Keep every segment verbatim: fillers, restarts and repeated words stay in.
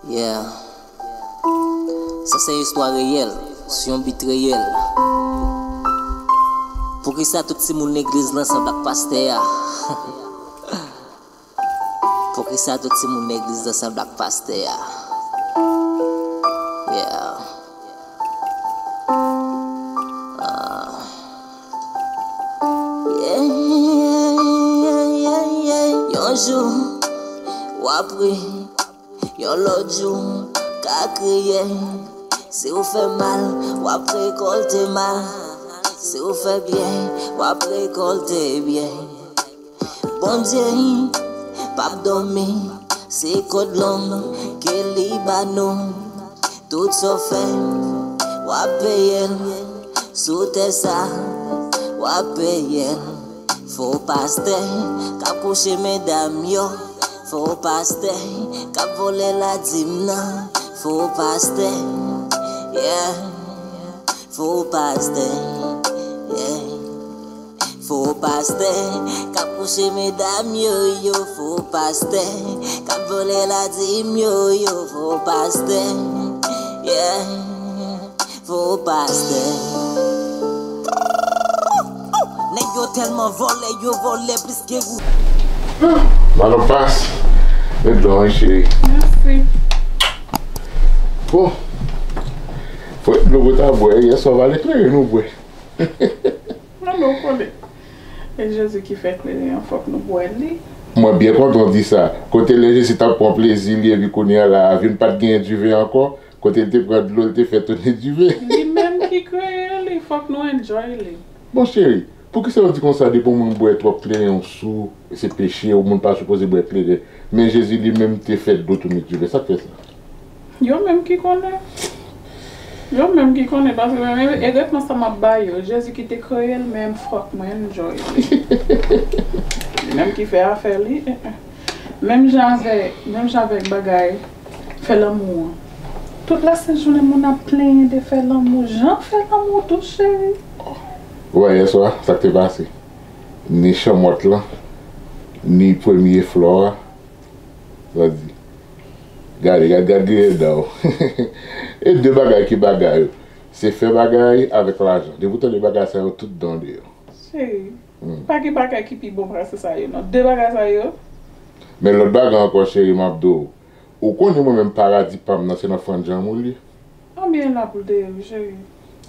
Yeah. Sa se istwa reyèl, sou yon bit reyèl. Poukisa tout timoun legliz lan sanble ak pastè a? Poukisa tout timoun legliz lan sanble ak pastè a? Yeah. Ah. Yeah, yeah, yeah, yeah, yeah. Yon jou, w ap ri. Yon lòt jou, w ka kriye. Si w fè mal, w ap rekòlte mal. Si w fè byen, w ap rekòlte byen. Bondye p ap dòmi, se kòd long ke li ba nou. Tout sa w fè, w ap peye l. Sou tè sa, w ap peye l. Fo pastè k ap kouche medam yo. Fo pastè k ap vòlè ladim nan. Fo pastè, yeah. Fo pastè, yeah. Fo pastè k ap kouche medam yo, yo. Fo pastè k ap vòlè ladim yo, yo. Fo pastè, yeah. Fo pastè. Nèg yo tèlman vòlè, yo vòlè plis ke gou. Malo pas. Red dlo wi, cheri. Mèsi. Bon. Fò dlo pou ta bwè. Yè swa, w ale kleren nou bwè. Non, non, w konnen. E Jezi ki fè kleren an, fòk nou bwè li. Mwen byen kontan w di sa. Kote lè Jezi t ap pran plezi li, epi kounye a la, vin pa t genyen diven ankò. Kote l te pran dlo, l te fè tounen diven. Li menm ki kreye li, fòk nou enjoy li. Bon, cheri, poukisa yo di konsa, depi yon moun bwè twòp kleren, ou sou, se peche, yon moun pa sipoze bwè kleren? Men Jezi li menm te fè dlo tounen diven. Sa k fè sa? Yo menm ki konnen. Yo menm ki konnen, paske mwen menm, e retman sa m ap ba yo. Jezi ki te kreye l, men fòk mwen enjoy li. Li menm ki fè afè li. Eh, eh. Menm jan avèk, menm jan avèk bagay fè lanmou an. Tout lasent jounen moun ap plenyen de fè lanmou. Jan fè lanmou tou, cheri. Ou wè yè swa, sa k te pase? Ni chanmòt lan, ni premye flò a. Sa di. Gade, gade, gade griyen dan w. E de bagay ki bagay yo. Se fè bagay avèk lajan. Depi w tande bagay sa yo, tout dan w deyò. Cheri, hmm, pa gen bagay ki pi bon pase sa yo, non. De bagay sa yo. Men lòt bagay ankò, cheri, m ap di w. Ou konnen mwen menm paradi pa m nan, se nan franjan m ou li. Anbyen la pou l te ye, wi, cheri.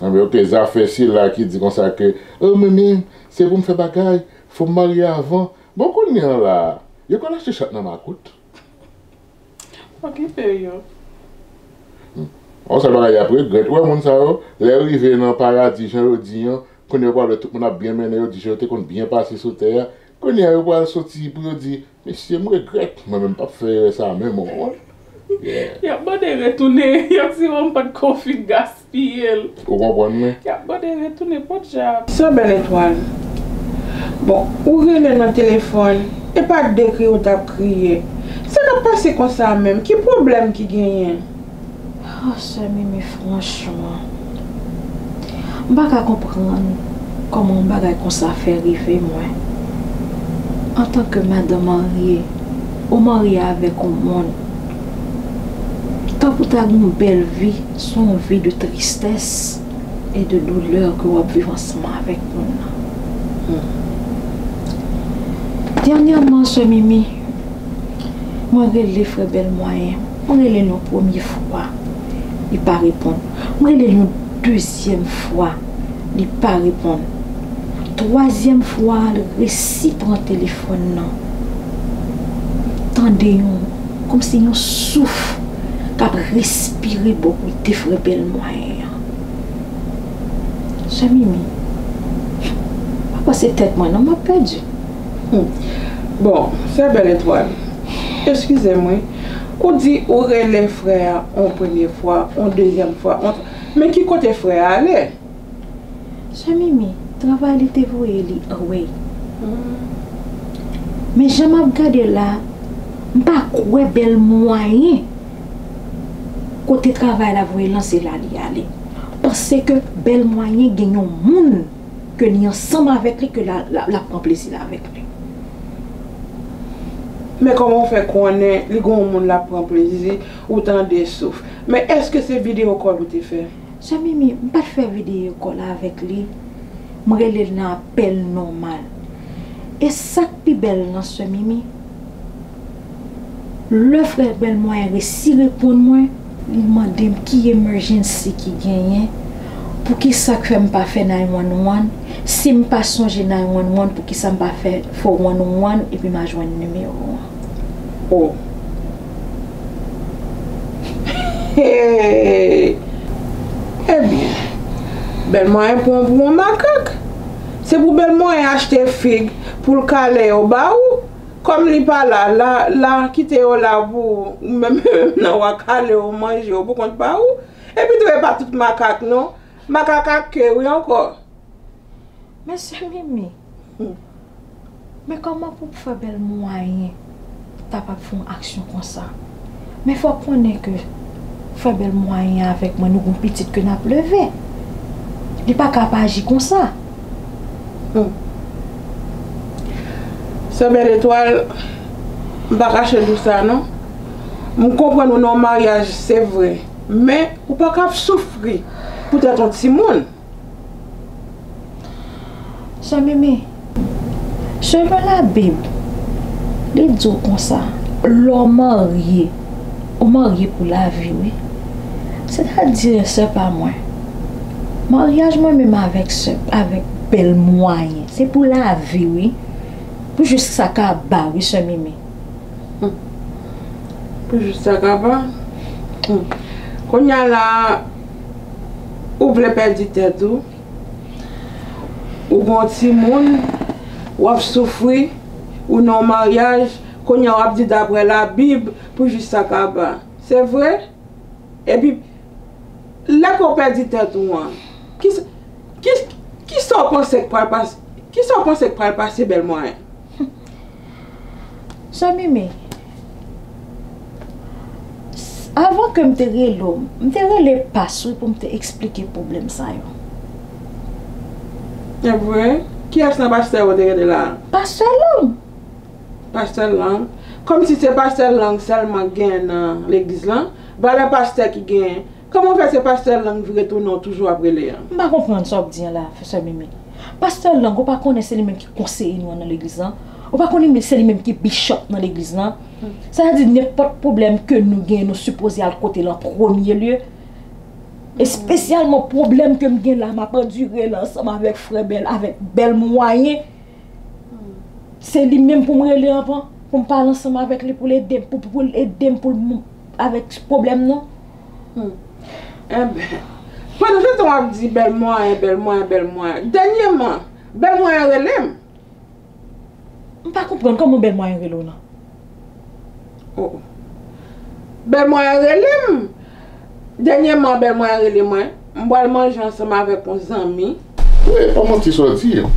Anbyen, oke, zafè sila ki di konsa ke, o, men, men, se pou m fè bagay, fò m marye avan. Bon, kounye a la, yo pral achte chat nan makout. Okipe yo. Hmm. Yon sèl bagay y ap regrèt. Ou wè moun sa yo, lè yo rive nan paradi, jan yo di an, kounye a yo pral wè tout moun ap byen mennen, yo di jan yo te konn byen pase sou tè a. Kounye a yo pral soti pou yo di, mesye, m regrèt, mwen menm m p ap fè erè sa a menm, ou konprann? Yeah. Y ap mande retounen, y ap di, o, m pa t konn fin gaspiye l. Ou konprann mwen? Y ap mande retounen, podyab. Sè Bèl Etwal, bon, ou rele nan telefòn, e pa de kriye ou t ap kriye. Sa k ap pase konsa menm? Ki pwoblèm ki genyen? Ah, sè Mimi, franchman, m pa ka konprann kòman yon bagay konsa fè rive mwen. Antanke madanm marye, ou marye avèk yon moun, tanpou ta gen yon bèl vi, se yon vi de tristès e de doulè ke w ap viv ansanm avèk moun nan. Hmm. Dènyèman, sè Mimi, mwen rele frè Bèl Mwayen. Mwen rele l yon premye fwa, li pa reponn. Mwen rele l yon dezyèm fwa, li pa reponn. Twazyèm fwa a, l resi pran telefòn nan. Tande yon, kòmsi yon souf k ap respire bò kote frè Bèl Mwayen an. Sè Mimi, pa panse tèt mwen non, m ap pèdi. Hmm. Bon, sè Bèl Etwal, eskize m wi. Ou di ou rele frè a yon premye fwa, yon dezyèm fwa, yon, men ki kote frè a ale? Sè Mimi, travay li te voye li away. Hmm. Men jan m ap gade la, m pa kwè Bèl Mwayen kote travay la voye l lan se la li ale. Paske Bèl Mwayen gen yon moun ke li ansanm avèk li, ke la, la, l ap pran plezi l avèk li. Men kòman w fè konnen li gen yon moun l ap pran plezi, ou tande souf? Men èske se videyo kòl ou te fè? Sè Mimi, m pa t fè videyo kòl avèk li. M rele l nan apèl nòmal. E sa k pi bèl lan, Sè Mimi, lè frè Bèl Mwayen resi reponn mwen, li mande m ki emergency ki genyen, poukisa k fè m pa fè nine one one, si m pa sonje nine one one, poukisa m pa fè four one one epi m a jwenn nimewo an. Oh. Hey! Ebyen, Bèl Mwayen pran w pou yon makak. Se pou Bèl Mwayen achte fig pou l kale yo ba ou. Kòm li pa la, la, la, kite yo la pou ou, ou menm, menm nan w a kale yo, manje yo pou kont pa ou. Epi tou, e pa tout makak non. Makak ak ke wi ankò. Men Sè Mimi, men kòman pou frè Bèl Mwayen kapab fè yon aksyon konsa? Men fò w konnen ke frè Bèl Mwayen avèk mwen, nou gon pitit ke n ap leve. Li pa ka ap aji konsa. Hmm. Sè Bèl Etwal, m pa kache di w sa non. M konprann ou nan yon maryaj, se vre. Men, ou pa ka ap soufri poutèt yon timoun. Sè Mimi, selon Labib, li di w konsa, lè w marye, ou marye pou lavi, wi. Sètadi, sè pa mwen, maryaj mwen menm avèk sè, avèk Bèl Mwayen, se pou lavi, wi. Pou jis sa kaba, wi, sè Mimi. Hmm. Pou jis sa kaba. Hmm. Kounye a la, ou vle pèdi tèt ou. Ou gon timoun, w ap soufri, ou nan yon maryaj, kounye a w ap di daprè Labib pou jis sa kaba. Se vre? Epi, lè ke w pèdi tèt ou an, ki, ki, kisa w panse k pral pase, kisa w panse k pral pase Bèl Mwayen? Sè Mimi, s- avan ke m te rele w, m te rele pas wi pou m te eksplike pwoblèm sa yo. E vre? Kiyès nan pastè yo te rele la? Pastè Lang. Pastè Lang? Kòmsi se pastè Lang sèlman k genyen nan legliz lan? Valè pastè ki genyen? Kòman fè se pastè Lang vire tounen w toujou ap rele an? M pa konprann sa w ap di an la, sè Mimi. Pastè Lang, ou pa konnen se li menm ki konseye nou an nan legliz lan? Ou pa konnen se li menm ki bishop nan legliz lan? Sa vle di nenpòt pwoblèm ke nou genyen, nou sipoze al kote l an premye lye. Espesyalman pwoblèm ke m gen la, m ap andire l ansanm avèk frè Bèl, avèk Bèl Mwayen. Se li menm pou m rele anvan, pou m pale ansanm avèk li, pou l ede m, pou, pou l ede m pou l m- avèk pwoblèm nan. Hmm. Enben, pandan se tan w ap di Bèl Mwayen, Bèl Mwayen, Bèl Mwayen, dènyèman, Bèl Mwayen rele m. M pa konprann kòman Bèl Mwayen rele w nan. Oh, oh. Bèl Mwayen rele m. Dènyèman, Bèl Mwayen rele mwen. M pral manje ansanm avèk yon zanmi. Wi, e pa manti sa w di an.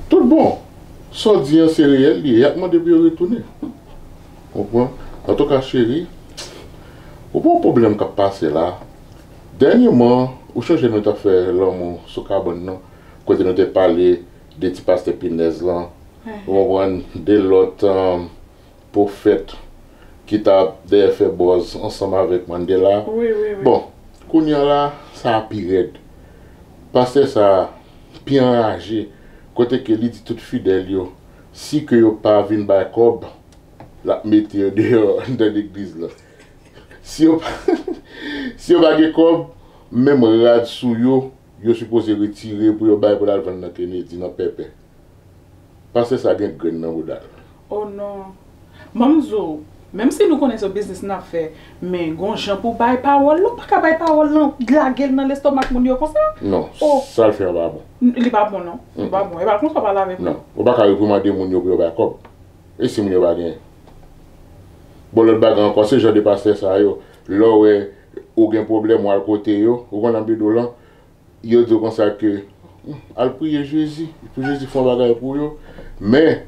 Tout bon. Sa w di an se reyèl li ye. Y ap mande pou yo retounen. Konprann? Antouka, cheri, ou pa wè pwoblèm k ap pase la. Dènyèman, ou chonje nou t ap fè lanmou sou kabann nan, kote nou te pale de ti pastè Pinèz lan, ou konprann, de lòt, um, pwofèt ki t ap dèyè fè buzz ansanm avèk Mandela. Wi, wi, wi. Bon, kounye a la, sa a pi rèd. Pastè sa a pi anraje, kote ke li di tout fidèl yo, si ke yo pa vin bay kòb, l ap mete yo deyò anndan legliz lan. Si yo pa, si yo pa gen kòb, menm rad sou yo, yo sipoze retire pou yo bay pou l al vann nan Kennedy, nan Pèpè. Pastè sa gen grenn nan bouda l. Oh non. Ban m di w, menm si nou konnen se biznis n ap fè, men gon jan pou w bay pawòl la, ou pa ka bay pawòl lan, lage l nan lestomak moun yo konsa. Non, oh, sa l fè an pa bon. N- Li pa bon non. Li pa bon. E pa konsa w pale avèk mwen. Non, ou pa ka reprimande moun yo pou yo bay kòb. E si moun yo pa genyen? Bon, lòt bagay ankò, se jan de pastè sa yo, lè w wè ou gen pwoblèm, w al kote yo, ou konn ap di w lan, yo di w konsa ke, hmm, al priye Jezi, pou Jezi fè yon bagay pou yo. Men,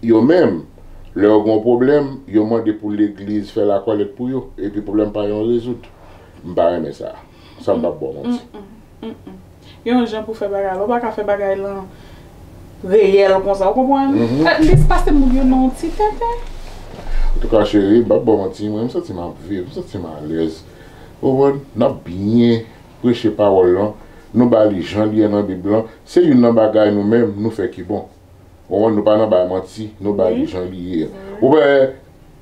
yo menm, lè yo gen yon pwoblèm, yo mande pou legliz fè lakòlèt pou yo, epi pwoblèm pa yo an rezoud. M pa renmen sa. Sa m p ap ba w manti. Mm, mm, mm, mm. Gen yon jan pou fè bagay la. Ou pa ka fè bagay lan reyèl konsa, ou konprann? Mhm. Eh, lès pase moun yo nan yon ti tenten. Antouka, cheri, m p ap ba w manti, mwen, m santi m ap viv, m santi m alèz. Ou konprann? N ap byen preche pawòl lan, nou ba li jan li ye nan Bib lan. Se youn nan bagay nou menm, nou fè ki bon. Ou konprann? Nou pa nan bay manti, nou ba li jan li ye. Ou wè,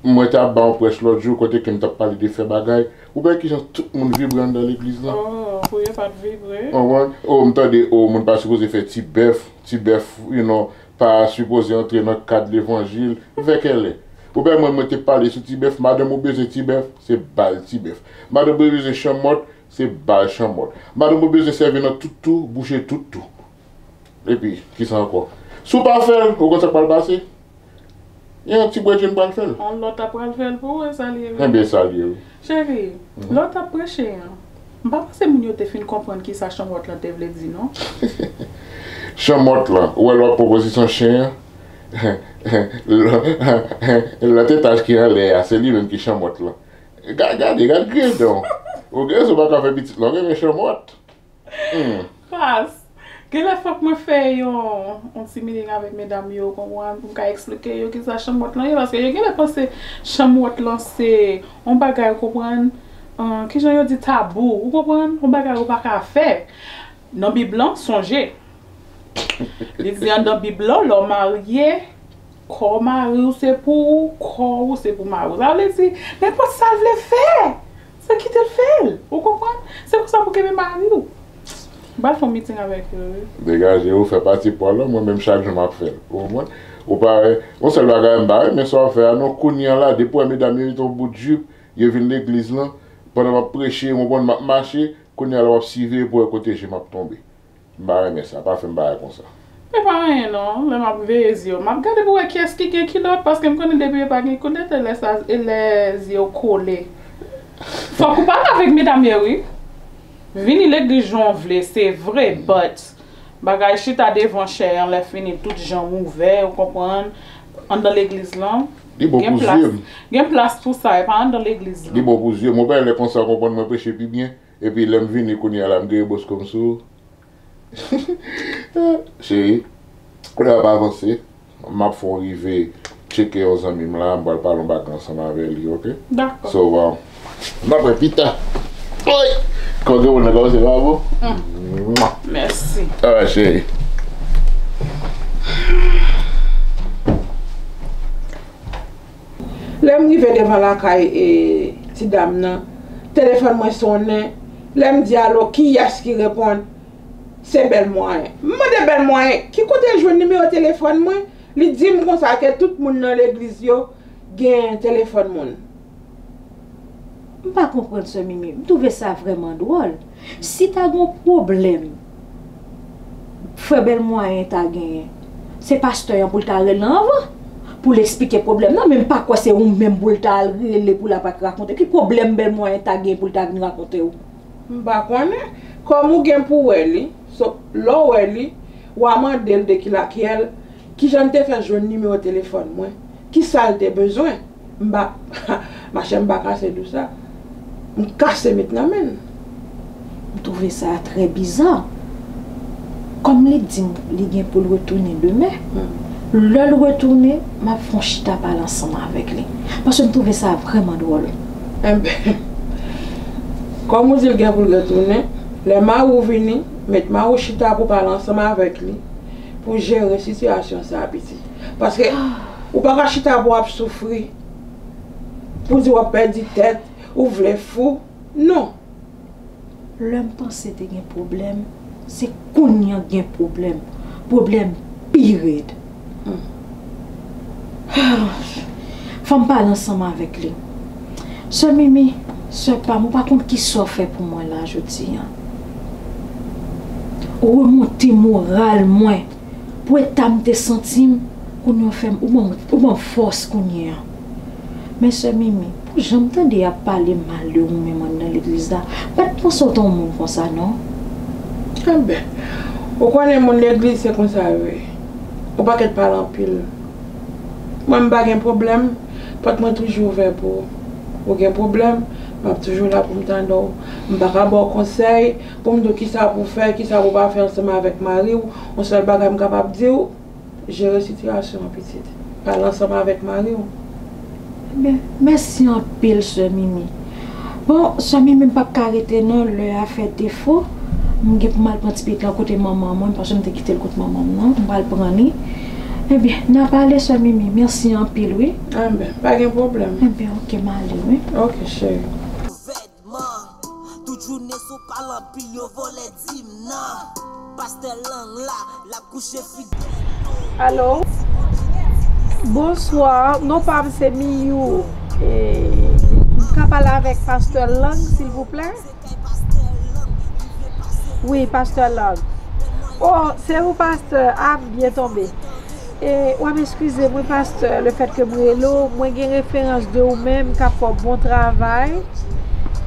mwen t ap ba yon prèch lòt jou, kote ke m t ap pale de fè bagay. Ou wè kijan tout moun vibre anndan legliz lan? Oh, pou yo pa t vibre. Ou konprann? Oh, m tande, oh, moun pa sipoze fè ti bèf, ti bèf, you know, pa sipoze antre nan kad levanjil. Vè kèlè. Ou wè mwen, mwen te pale sou ti bèf, madanm ou bezwen ti bèf, se ba l ti bèf. Madanm ou bezwen chanmòt, se ba l chanmòt. Madanm ou bezwen sèvi nan tout tou, bouche tout tou. Epi, kisa ankò? Si w pa fè l, ou konn sa k pral pase? Yon ti bredjenn pral fè l. Yon lòt ap pral fè l pou ou, e sa l ye vre. Enben, sa l ye, wi. Cheri, lè w t ap preche an, m pa panse moun yo te fin konprann kisa chanmòt lan te vle di, non. Chanmòt lan, ou wè lè w ap pran pozisyon chen an, lòt etaj ki anlè a, se li menm ki chanmòt lan. Ga-, gade, gade grendon. Ou gen rezon w pa ka fè pitit lan, ou renmen chanmòt. Hmm. Pas. Genlè fòk mwen fè yon, yon ti meeting avèk medam yo, konprann, pou m ka eksplike yo kisa chanmòt lan ye, paske yo genlè panse chanmòt lan se yon bagay, ou konprann, ahn, kijan yo di, tabou, ou konprann, yon bagay ou pa ka fè. Nan Bib lan, sonje, li di anndan Bib lan, lè w marye, kò mari w se pou ou, kò ou se pou mari w. Sa vle di, nenpòt sa l vle fè, se kite l fè l. Ou konprann? Se konsa pou kenbe mari w. M pral fè yon meeting avèk yo, wi. Degaje w, fè pati pwa lan, mwen menm chak jou m ap fè l. Ou konprann? Ou pa wè, yon sèl bagay m pa renmen sa w ap fè a non, kounye a la, depi w wè medam yo mete yon bout jip, yo vin legliz lan, pandan m ap preche, ou konprann, m ap mache, kounye a la w ap siveye pou wè kote je m ap tonbe. M pa renmen sa, pa fè m bagay konsa. Men pa anyen non, lè m ap veye zye yo, m ap gade pou wè kiyès ki gen kilòt, paske m konnen depi yo pa gen kilòt, e lè sa, e lè zye yo kole. Fòk ou pale avèk medam yo, wi. Vini legliz jan w vle, se vre, but bagay chita devan chè an, lè fini, tout janm ouvè, ou konprann, anndan legliz lan, li bon pou zye m. Gen plas pou sa, e pa anndan legliz lan. Li bon pou zye m. Ou pa wè lè konsa, ou konprann, mwen preche pi byen. Epi lè m vini kounye a la, m gen bòs kòm sou. Cheri, lè w ap avanse, m ap fè w rive tcheke yon zanmi m la, m pral pale yon bagay ansanm avè li, oke? Dakò. So, um, m ap wè pita. Oy! Kò gen moun nan kòmanse pa bon? Mwa. Mèsi. Alright, cheri. Lè m rive devan lakay, e, ti dam nan, telefòn mwen sonnen. Lè m di alo, kiyès ki reponn? Se Bèl Mwayen. M mande Bèl Mwayen ki kote l jwenn nimewo telefòn mwen. Li di m konsa ke tout moun nan legliz yo gen telefòn moun. M pa konprann, sè Mimi. M twouve sa vrèman dwòl. Si ta gen yon pwoblèm, frè Bèl Mwayen ta genyen, se pastè an pou l ta rele anvan, pou l eksplike pwoblèm nan, men m pa kwè se ou menm pou l ta al rele pou l ap rakonte. Ki pwoblèm Bèl Mwayen ta genyen pou l ta vin rakonte w? M pa konnen. Kòm ou gen pou wè li, so, lè w wè li, w a mande l de ki lakyèl, kijan l te fè jwenn nimewo telefòn mwen, kisa l te bezwen. M pa, machè, m pa kase dou sa. M kase met nan men l. M twouve sa trè biza. Kòm li di m li gen pou l retounen demen, lè l retounen, m ap fè yon chita pale ansanm avèk li. Paske m twouve sa vrèman dwòl. Enben, kòm ou di l gen pou l retounen, lè mari w vini, met mari w chita pou pale ansanm avèk li, pou jere sitiyasyon sa a, pitit. Paske ou pa ka chita pou w ap soufri, pou w di w ap pèdi tèt, ou vle fou. Non. Lè m panse te gen pwoblèm, se kounye a gen pwoblèm. Pwoblèm pi rèd. Hmm. Fò m pale ansanm avèk li. Sè Mimi, sè pa m, ou pa konn kisa w fè pou mwen la jodi a. Ou remonte moral mwen. Pou eta m te santi m, kounye a w fè m, ou ban m, ou ban m fòs kounye a. Men sè Mimi, pou jan m tande y ap pale mal de ou menm anndan legliz la, m pa t panse w te yon moun konsa non. Enben, ou konnen moun legliz se konsa yo ye. Ou pa ket pale anpil. Mwen m pa gen pwoblèm, pòt mwen toujou ouvè pou ou. Ou gen pwoblèm, m ap toujou la pou m tande w. M pa ka ba w konsèy pou m di w kisa pou w fè, kisa pou w pa fè ansanm avèk mari w. Yon sèl bagay m kapab di w, jere sitiyasyon an pitit. Pale ansanm avèk mari w. Ebyen, mèsi anpil, sè Mimi. Bon, sè Mimi, m p ap ka rete non, lè a fè defo. M gen pou m al pran ti pitit lan kote manman mwen, paske m te kite l kote manman m nan. M pral pran li. Ebyen, n a pale, sè Mimi. Mèsi anpil, wi. Enben, pa gen pwoblèm. Enben, oke, m ale, wi. Oke, cheri. Man, tout jounen sou pale anpil, yo vòlè di m nan. Pastè Lang la, l ap kouche fidèl. Alo? Bonswa, non pa m se Miyou. E, m ka pale avèk Pastè Lang, silvouplè? Wi, Pastè Lang. Oh, se ou, Pastè? A, m byen tonbe. E, w ap eskize m, wi, Pastè, lefètke m rele w, mwen gen referans de ou menm k ap fè yon bon travay,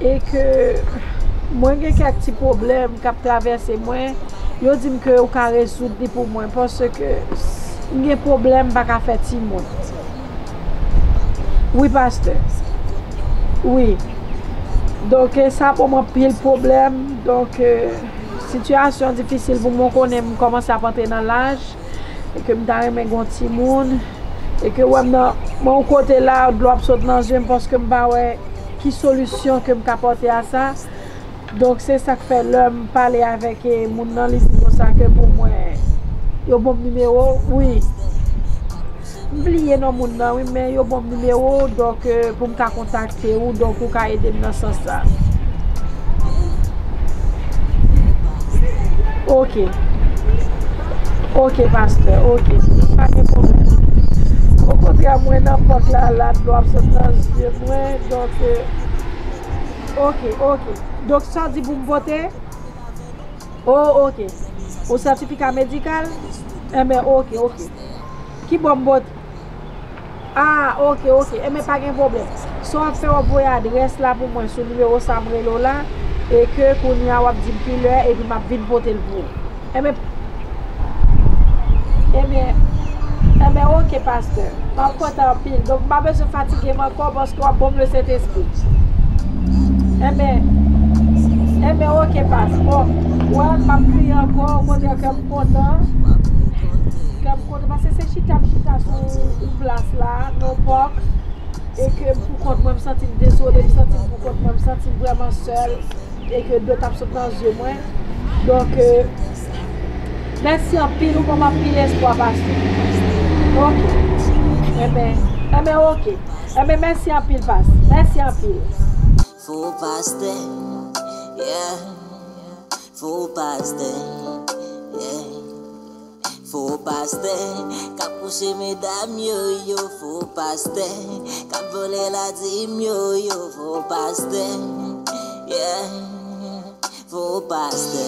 e ke mwen gen kèk ti pwoblèm k ap travèse mwen, yo di m ke ou ka rezoud li pou mwen, paske m gen pwoblèm, m pa ka fè timoun. Wi, Pastè. Wi. Donk, e, sa ban m anpil pwoblèm. Donk, e, sitiyasyon difisil pou mwen, w konnen m kòmanse ap antre nan laj, e ke m ta renmen gen yon timoun, e ke w wè m nan, nan yon kote la, dlo ap sot nan zye m paske m pa wè ki solisyon ke m ka pòte a sa. Donk, se sa k fè lè m pale avèk, e, moun nan, li di m konsa ke pou mwen, yo ban m nimewo, wi. M bliye non moun nan, wi, men yo ban m nimewo w, donk, e, pou m ka kontakte ou, donk ou ka ede m nan sans sa. Oke. Oke, pastè, oke. Pa gen pwoblèm. Okontrè, mwen nan pòt la, la, dlo ap sot nan zye mwen, donk, e, oke, oke. Donk, sa w di pou m pote? Oh, oke. Ou sètifika medikal? Enben, oke, oke. Ki bò m pote? Ah, oke, oke. Enben, pa gen pwoblèm. Sa w ap fè, w ap voye adrès la pou mwen sou nimewo sa m rele w la, e ke kounye a w ap di m ki lè, epi m ap vin pote l pou ou. Enben, enben, enben, oke, pastè. M ap kontan anpil. Donk, m pa bezwen fatige m ankò paske w ap ban m Lesentespri. Enben, enben, oke, pastè. Bon, wè, m p ap kriye ankò, okontrè, kè m kontan. Kè m kontan, paske se chita m chita sou yon plas la, nan yon pòk, e ke m poukont mwen, m santi m dezole, m santi m poukont mwen, m santi m vrèman sèl, e ke dlo t ap sot nan zye mwen. Donk, e, mèsi anpil, ou ban m anpil espwa, pastè. Oke. Enben, enben, oke. Enben, mèsi anpil, pastè. Mèsi anpil. Fo pastè, yeah. Fo pastè, yeah. Fo pastè k ap kouche medam yo, yo. Fo pastè k ap vòlè ladim yo, yo. Fo pastè, yeah. Fo pastè.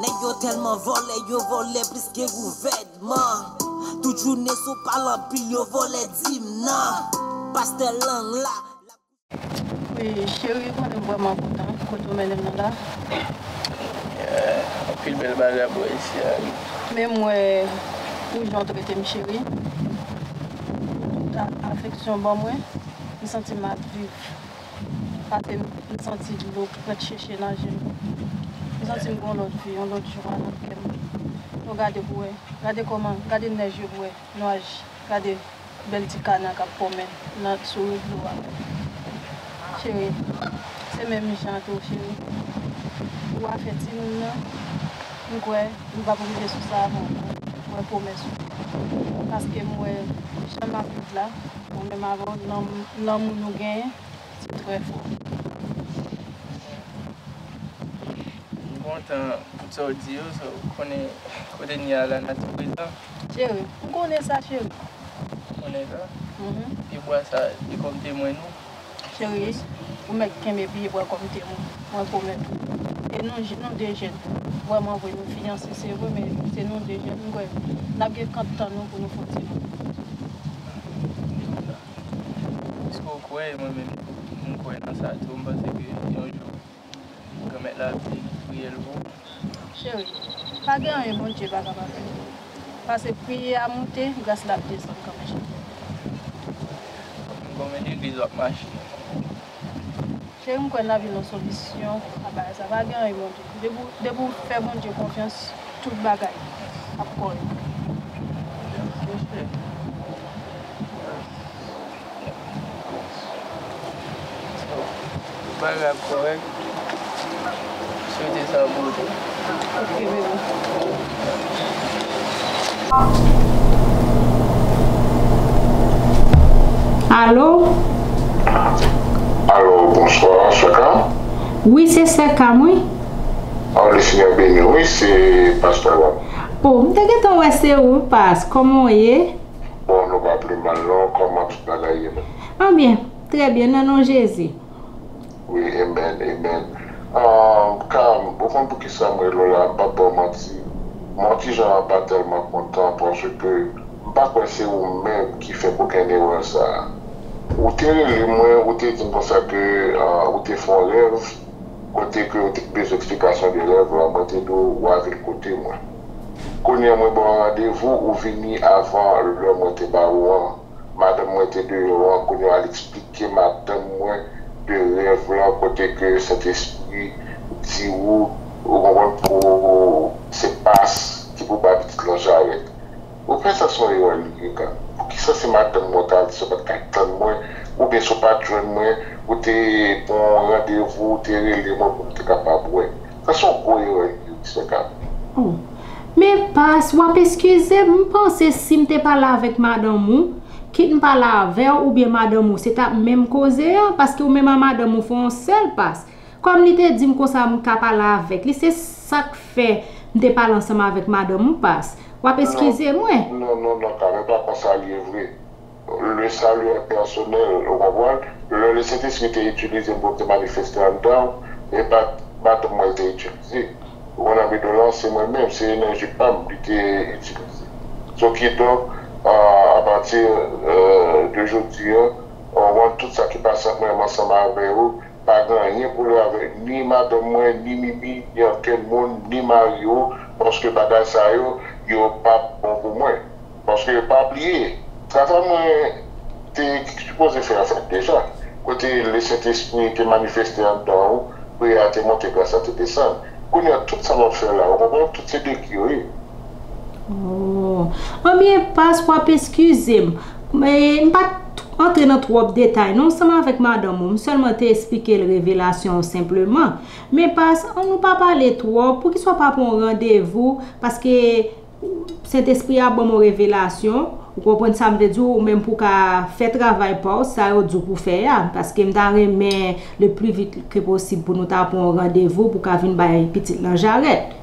Nèg yo tèlman vòlè, yo vòlè plis ke gouvènman. Tout jounen sou pale anpil, yo vòlè dim nan. Pastè Lang la. Wi, cheri, ou konnen m vrèman kontan kote w mennen m nan la. Yeah, anpil bèl bagay bò isi a, wi. Men m wè pou jan w trete m, cheri. Pou tout a-, afeksyon w ban mwen, m santi m ap viv. Paske m, m santi dlo k ap cheche nan je m. M santi m gen yon lòt vi, yon lòt jwa nan kè m. Bon, gade pou wè. Gade kòman, gade nèj yo pou wè, nwaj. Gade bèl ti kana k ap pwonmen nan, sou dlo a. Cheri, se menm jan tou, cheri. Pou afè timoun nan, m kwè m p ap rive sou sa avan w wè pwomès ou. Paske m wè jan m ap viv la, mwen menm avè w, lanm-, lanmou nou genyen, se trè fò. M kontan pou sa w di yo, sa w konnen kote n ye a la, n a tou prezan. Cheri, m konnen sa, cheri. Ou konnen sa? Mhm. Pyebwa sa, li kòm temwen nou. Cheri, ou mèt kenbe pyebwa kòm temwen. Mwen pwomèt ou. E nou, nou de jèn. Vrèman vre, nou fiyanse, se vre, men se nou de jèn. M kwè n ap gen kant tan nou pou nou fè yon ti moun. Piske w kwè, mwen menm, m kwè nan sa tou. M panse ke yon jou, Granmèt la ap di, priyè l pou ou. Cheri, pa gen anyen Bondye pa kapab fè. Pase priyè a moute, gras la ap desann kanmenm, cheri. M konnen legliz w ap mache. Cheri, m kwè n ap jwenn yon solisyon a bagay sa. Pa gen anyen Bondye. Depi w, depi w fè Bondye konfyans, tout bagay ap kòrèk. Respè. Arab kòrèk. Swete sa pou ou tou. Ok, bebe. Alo? Alo, bonswa, Sè Cam? Wi, se Sè Cam, wi. Oh, le Senyè beni w, wi, se pastè la. Oh, m te gentan wè se ou, pas. Kòman w ye? Bon, nou pa pi mal, non. Kòman tout bagay ye menm? Anbyen, trè byen, nan non Jezi. Wi, amen, amen. Ah, Cam, ou konn poukisa m rele w la, m p ap ba w manti. M on ti jan pa tèlman kontan paske m pa kwè se ou menm ki fè kokenn erè sa a. Ou te rele mwen, ou te di m konsa ke, ah, ou te fè yon rèv, kote ke ou te bezwen eksplikasyon de rèv la, mwen te di w, w a vin kote mwen. Kounye a, mwen ba w randevou, ou vini avan lè mwen te ba ou an. Madanm mwen te deyò an, kounye a, al eksplike madanm mwen de rèv la, kote ke Sentespri di ou, ou konprann, pou se pas ki pou bay pitit lan jarèt. Ou fè sa se yon erè li ye, Cam. Poukisa se madanm mwen w t al di si w pa t ka tann mwen, oubyen si w pa t jwenn mwen, ou te pran yon randevou, ou te rele mwen pou nou te kapab wè? Sa se yon gwo erè li ye, wi, Sè Cam. Oh. Men pas, w ap eskize m, m panse si m te pale avèk madanm ou, kit m pale avè w oubyen madanm ou, se t ap menm koze an, paske ou menm a madanm ou fè yon sèl pas. Kòm li te di m konsa m ka pale avèk li, se sa k fè m te pale ansanm avèk madanm ou, pas. W ap eskize mwen. Non, non, non, Cam, e pa konsa l ye vre. Le salut est personnel, ou konprann? Lè Lesentespri te itilize m pou m te manifeste anndan w, e pa t madanm mwen l te itilize. Ou konn, anmwey, se mwen menm, se enèji pa m li te itilize. So, kidonk, a, apati, euh, de jodi a, ou konprann, tout sa ki pase ant mwen menm ansanm avè ou, pa gen anyen pou wè avèk ni madanm mwen, ni Mimi, ni okenn moun, ni mari w, paske bagay sa yo, yo p ap bon pou mwen. Paske pa bliye, travay mwen te sipoze fè an fèt deja. Kote Lesentespri te manifeste anndan ou, priyè a te monte, gras la te desann. Kounye a, tout sa m ap fè la, ou konprann, tout se de ki yo ye. Oh. Anbyen, pas, w ap eskize m. Men, m pa t antre nan twòp detay, non, ansanm avèk madanm ou. M sèlman te esplike l revelasyon an senpleman. Men, pas, ann nou pa pale twòp. Poukisa w pa pran yon randevou? Paske Sentespri a ban m yon revelasyon, ou konprann sa m vle di w, ou menm pou w ka fè travay pa w, sa yo di w pou fè a, paske m ta renmen le pli vit ke posib pou nou ta pran yon randevou pou w ka vin bay pitit lan jarèt.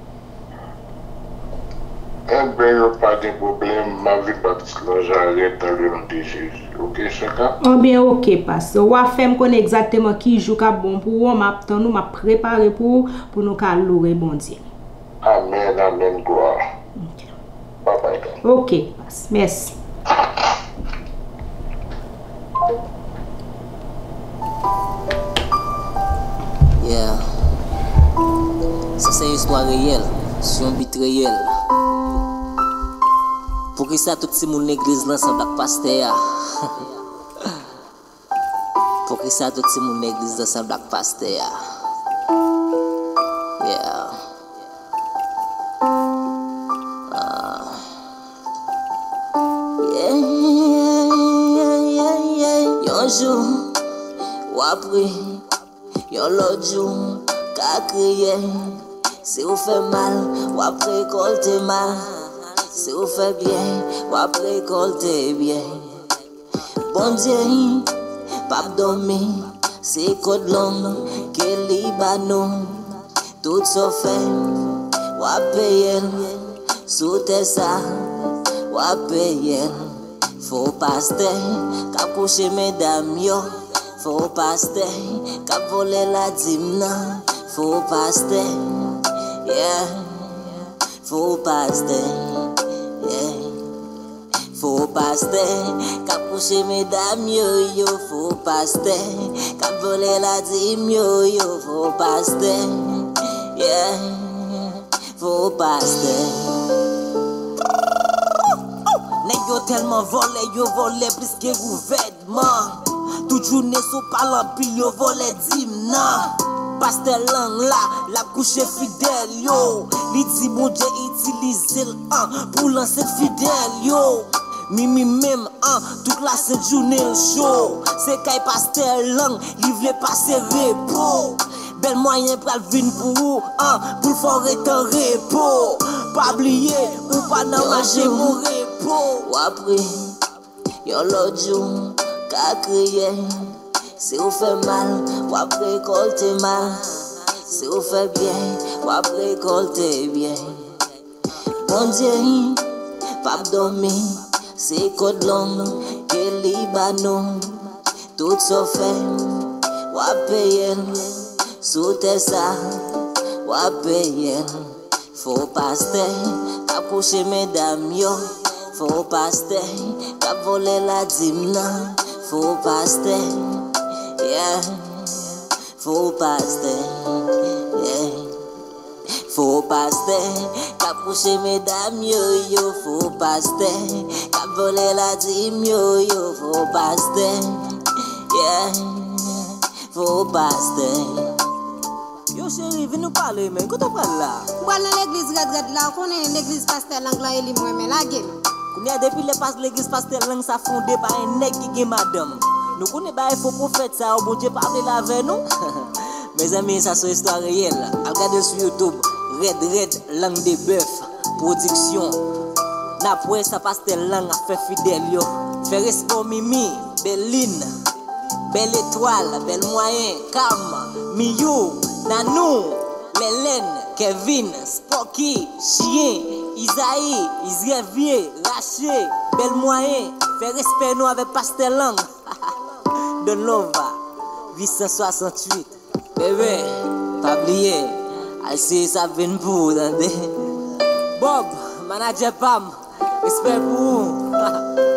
Enben, yo pa gen pwoblèm, m ap vin bay pitit lan jarèt dans le nom de Jésus. Oke, Sè Cam? Anbyen, oke, pas. W a fè m konnen egzakteman ki jou k ap bon pou ou an, m ap tann ou, m ap prepare pou ou, pou nou ka loure Bondye. Amèn, amèn, glwa. Ok. Bye bye, guys. Ok, pas. Mèsi. Yeah. Sa se yon istwa reyèl, sou yon bit reyèl. Poukisa tout timoun legliz lan sanble ak pastè a? Poukisa tout timoun legliz lan sanble ak pastè a? Yeah. Ah. Yeah, yeah, yeah, yeah, yeah. Yon jou, w ap ri. Yon lòt jou, w ka kriye. Si w fè mal, w ap rekòlte mal. Si w fè byen, w ap rekòlte byen. Bondye p ap dòmi, se kòd long ke li ba nou. Tout sa w fè, w ap peye l. Sou tè sa, w ap peye l. Fo pastè k ap kouche medam yo. Fo pastè k ap vòlè ladim nan. Fo pastè, yeah. Fo pastè, yeah. Fo pastè k ap kouche medam yo, yo. Fo pastè k ap vòlè ladim yo, yo. Fo pastè, yeah. Fo pastè. Nèg yo tèlman vòlè, yo vòlè plis ke gouvènman. Tout jounen sou pale anpil, yo vòlè dim nan. Pastè lang la, l ap kouche fidèl yo. Li di Bondye itilize l, an, pou lanse fidèl yo. Mimi menm, an, tout lasent jounen l cho. Se kay pastè Lang, li vle pase repo. Bèl Mwayen pral vin pou ou, an, pou l fè w ret an repo. Pa bliye, ou pa nan mache pou repo. W ap ri, yon lòt jou, ka kriye. Si w fè mal, w ap rekòlte mal. Si w fè byen, w ap rekòlte byen. Bondye p ap dòmi, se kòd long ke li ba nou. Tout sa w fè, w ap peye l. Sou tè sa, w ap peye l. Fo pastè k ap kouche medam yo. Fo pastè k ap vòlè ladim nan. Fo pastè, yeah. Fo pastè, yeah. Fo pastè k ap kouche medam yo, yo. Fo pastè k ap vòlè ladim yo, yo. Fo pastè, yeah. Fo pastè. Yo cheri, vin nou pale, men. Kote w pral la? M pral nan legliz rèd rèd la, ou konnen legliz pastè Lang lan e li m renmen, lage m. Kounye a, depi lè pas legliz pastè Lang sa fonde pa yon nèg ki gen madanm. Nou konnen bagay fo pwofèt sa yo, Bondye pa vle l avè nou. Mezanmi, sa se yon istwa reyèl. Al gade l sou YouTube, Rèd Rèd Lang de Bèf Pwodiksyon. N ap wè sa pastè Lang ap fè fidèl yo. Fè respè w Mimi, Bèlin, Bèl Etwal, Bèl Mwayen, Kam, Miyou, Nanou, Lèlèn, Kèvin, Spòki, Chiyen, Izayi, Izrèvye, Rache, Bèl Mwayen. Fè respè nou avèk pastè Lang. Don Lova, uit san swasanntuit. Bebe, pa bliye, al siye sa ap vin pou ou, tande. Bob, manadjè pa m, respè pou ou.